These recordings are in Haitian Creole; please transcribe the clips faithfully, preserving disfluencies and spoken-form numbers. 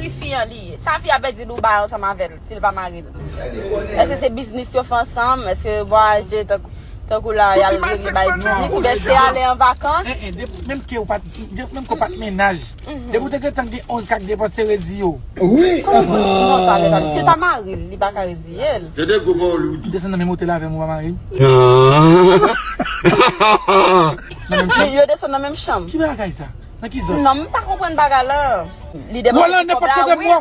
Fi an li ye. Sa fi a pèdi Dubai ansanm avè l, si l pa mari l. Èske se biznis yo fè ansanm? Èske vwayaje tank-, tankou la, y al rele bay biznis? Oubyen se ale an vakans? Eh, eh, de-, menm ke w pa t, de-, menm ke w pa t mennaj. Depi w te gentan gen onz ka k depanse, redi yo. Wi. Kòman? Non, talè, talè. Si l pa mari l, li pa ka reziye l. Tande gwo pawòl ou di. Desann nan menm otèl avè m, ou pa mari l? Yo desann nan menm chanm. Ki bagay sa? Nan ki zòn? Non, m pa konprann bagay la. Li depanse Roland, nenpòt kote m wè w.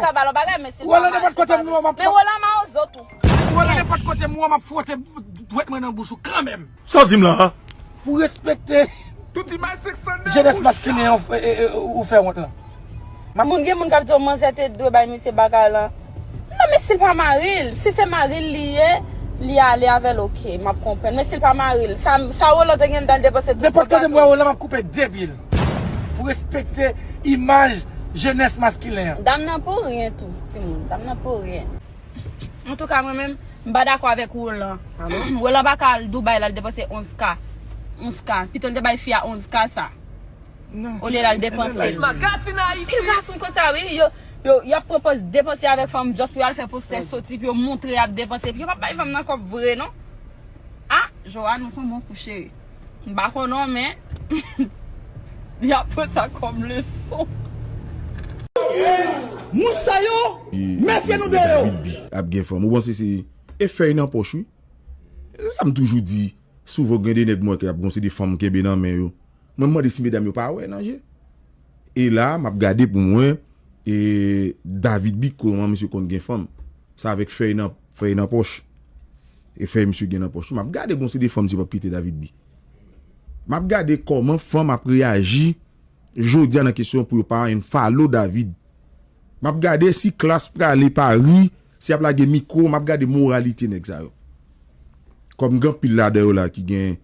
Roland, nenpòt kote m wè w, m ap... Men Roland mawozo tou. Roland, nenpòt kote m wè w, m ap fwote dwèt mwen nan bouch ou kanmenm. Sa w di m la? Pou respekte tout imaj seksyon jenès maskilen an, e, e, e, ou fè wont lan. Moun, gen moun k ap di w manzè te dwe bay misye bagay lan. Non, men si l pa mari l, si se mari l li ye, li ale avè l, oke, m ap konprann. Men si l pa mari l, sa, sa Roland te gen dan l depanse tout... Nenpòt kote m wè Roland, m ap koupe de pye l. Pou respekte imaj jenès maskilen an. Dam nan pou ryen tou, timoun. Dam nan pou ryen. Antouka, mwen menm, m pa dakò avèk Roland. Roland pa ka al Dubai la, l depanse onz ka. Onz ka. Pito l te bay fi a onz ka sa. Olye l al depanse l. Pil gason konsa, wi. Yo, yo, y ap pran pòz depanse avèk fanm just pou y al fè postè soti, pou yo montre y ap depanse. Epi yo p ap bay fanm nan kòb vre, non. Ah, Joanne, ou konn bon kou, cheri. M pa konn non, men y ap pran sa kòm leson. Moun sa yo, mefye nou de yo. David B ap gen fanm. Ou panse se e fèy nan pòch, wi. Sa m toujou di, souvan gen de nèg m wè k ap gon se de fanm kenbe nan men yo. Mwen m mande si medam yo pa wè nan je. E la, m ap gade pou mwen, e David B kòman misye konn gen fanm. Sa avèk fèy nan, fèy nan pòch. E fèy misye gen nan pòch. M ap gade gon se de fanm misye p ap kite David B. M ap gade kòman fanm ap reyaji jodi a nan kesyon pou yo pa unfollow David. M ap gade si Klass prale Pari, si y ap lage mikwo, m ap gade moralite nèg sa yo. Kòm gen anpil ladan yo la ki gen,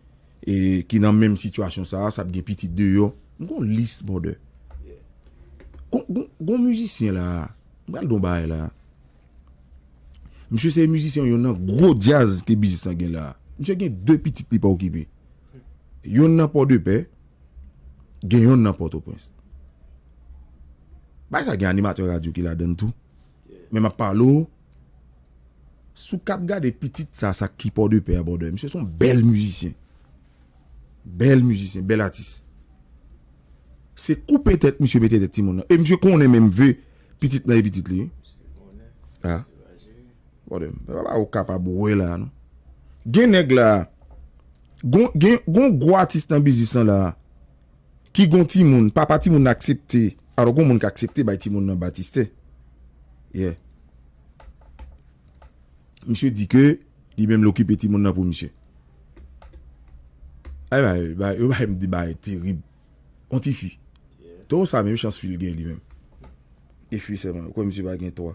e, ki nan menm sitiyasyon sa a, s ap gen pitit deyò. M gon lis, brother. Gon, gon, gon mizisyen la, m pral di yon bagay la. Misye se mizisyen yon nan gwo djaz ke biznis lan gen la. Misye gen de pitit li pa okipe. Yonn nan Pòdepè, gen yonn nan Pòtoprens. Bay sa gen animatè radyo ki ladann tou. Men m ap pale w, si w k ap gade pitit sa, sa ki Pòdepè a, brother, misye se yon bèl mizisyen. Bèl mizisyen, bèl atis. Se koupe tèt misye mete tèt timoun nan. E misye konnen menm vre pitit lan e pitit li, wi. Ah. Brother, papa ou kapab wè la, non. Gen nèg la, gon, gen, gon gwo atis nan biznis lan la, ki gon timoun, papa timoun nan aksepte, alò gon moun k aksepte bay timoun nan batistè. Yeah. Misye di ke li menm l okipe timoun nan pou misye. Ay, bay, bay, yo bay m di bay terib. On ti fi. Toro sa menm chans fi l gen li menm. E fi sèlman. Ou kwè misye pa gen twa?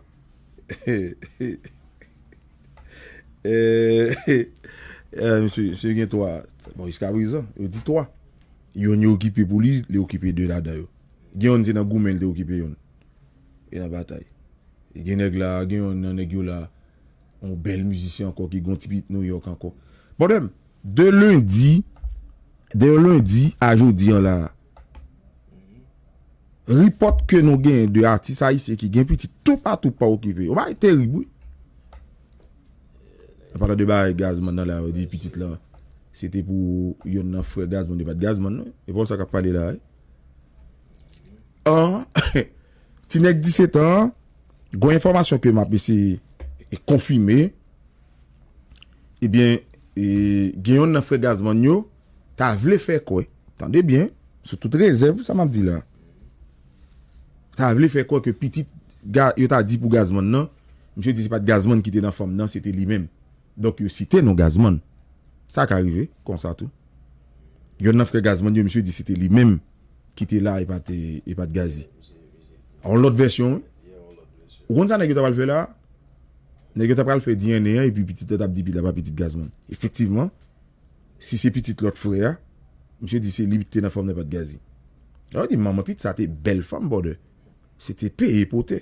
Eh, eh, misye, misye gen twa. Bon, jiska prezan, yo di twa. Yonn yo okipe pou li, li okipe de ladan yo. Gen yonn se nan goumen li te okipe yonn. E nan batay. E gen nèg la, gen yonn nan nèg yo la, yon bèl mizisyen ankò ki gon ti pitit Nouyòk ankò. Brother, de lendi, de lendi a jodi an la, repòt ke nou genyen de atis ayisyen ki gen pitit toupatou pa okipe. Yon bagay terib, wi. An palan de bagay Gazman nan la, yo di pitit lan, se te pou yonn nan frè Gazman, li pa t Gazman, non. E pa w sa k ap pale la, wi. An, ti nèg disèt an, gon enfòmasyon ke m ap eseye konfime. Ebyen, e, gen yonn nan frè Gazman yo ta vle fè kwè, tande byen, sou tout rezèv, sa m ap di la. Ta vle fè kwè ke pitit Ga-, yo ta di pou Gazman nan, misye di se pa t Gazman ki te nan fanm nan, se te li menm. Donk, yo site non Gazman. Sa ka rive, konsa tou. Yonn nan frè Gazman yo, misye di se te li menm ki te la, e pa t, e pa t Gazi. Yon lòt vèsyon, wi. Ou konn sa nèg yo ta pral fè la? Nèg yo ta pral fè D N A an, epi pitit la t ap di pitit la pa pitit Gazman. Efektivman, si se pitit lòt frè a, misye di se li te nan fanm nan, pa t Gazi. Yo di manman pitit sa te bèl fanm, brother. Se te peye pote.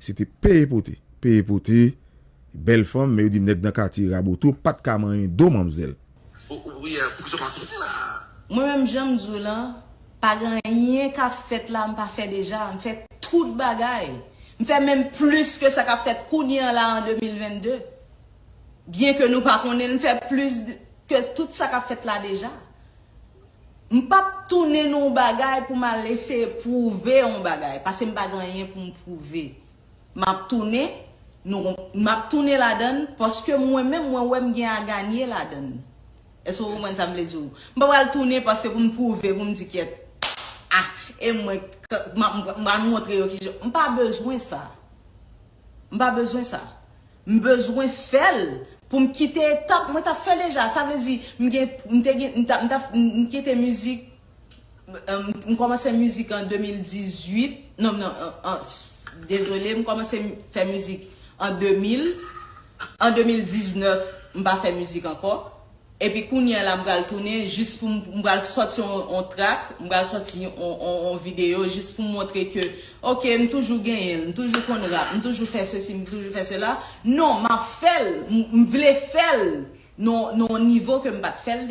Se te peye pote. Peye pote, bèl fanm, men yo di m nèg nan katye raboto pa t ka manyen do manmzèl. Mwen menm, jan m di w lan, pa gen anyen k ap fèt la m pa fè deja. M fè tout bagay. M fè menm plis ke sa k ap fèt kounye a la an de mil vennde. Byen ke nou pa konnen l, m fè plis ke tout sa k ap fèt la deja. M p ap tounen nan yon bagay pou m al eseye pwouve yon bagay, paske m pa gen anyen pou m pwouve. M ap tounen, nou, m ap tounen ladan l, paske mwen menm, mwen wè m gen a ganye ladan l. Èske w konprann sa m vle di w? M pa pral tounen paske pou m pwouve, pou m di kyèt. Ah, e mwen, m ap, m ap montre yo kijan. M pa bezwen sa. M pa bezwen sa. M bezwen fè l pou m kite etap mwen t ap fè deja. Sa vle di, m gen, m te gen, m t ap, m t ap, m kite mizik, m kòmanse mizik an de mil dizuit, non, non, an, an, dezole, m kòmanse fè mizik an de mil, an de mil diznèf, m pa fè mizik ankò. Epi kounye a la, m pral tounen jis pou m, m pral sòti yon, yon track, m pral sòti yon, yon, yon videyo jis pou m montre ke, oke, m toujou genyen l, m toujou konn rap, m toujou fè sesi, m toujou fè sela. Non, m ap fè l, m, m vle fè l nan, nan yon nivo ke m pa t fè l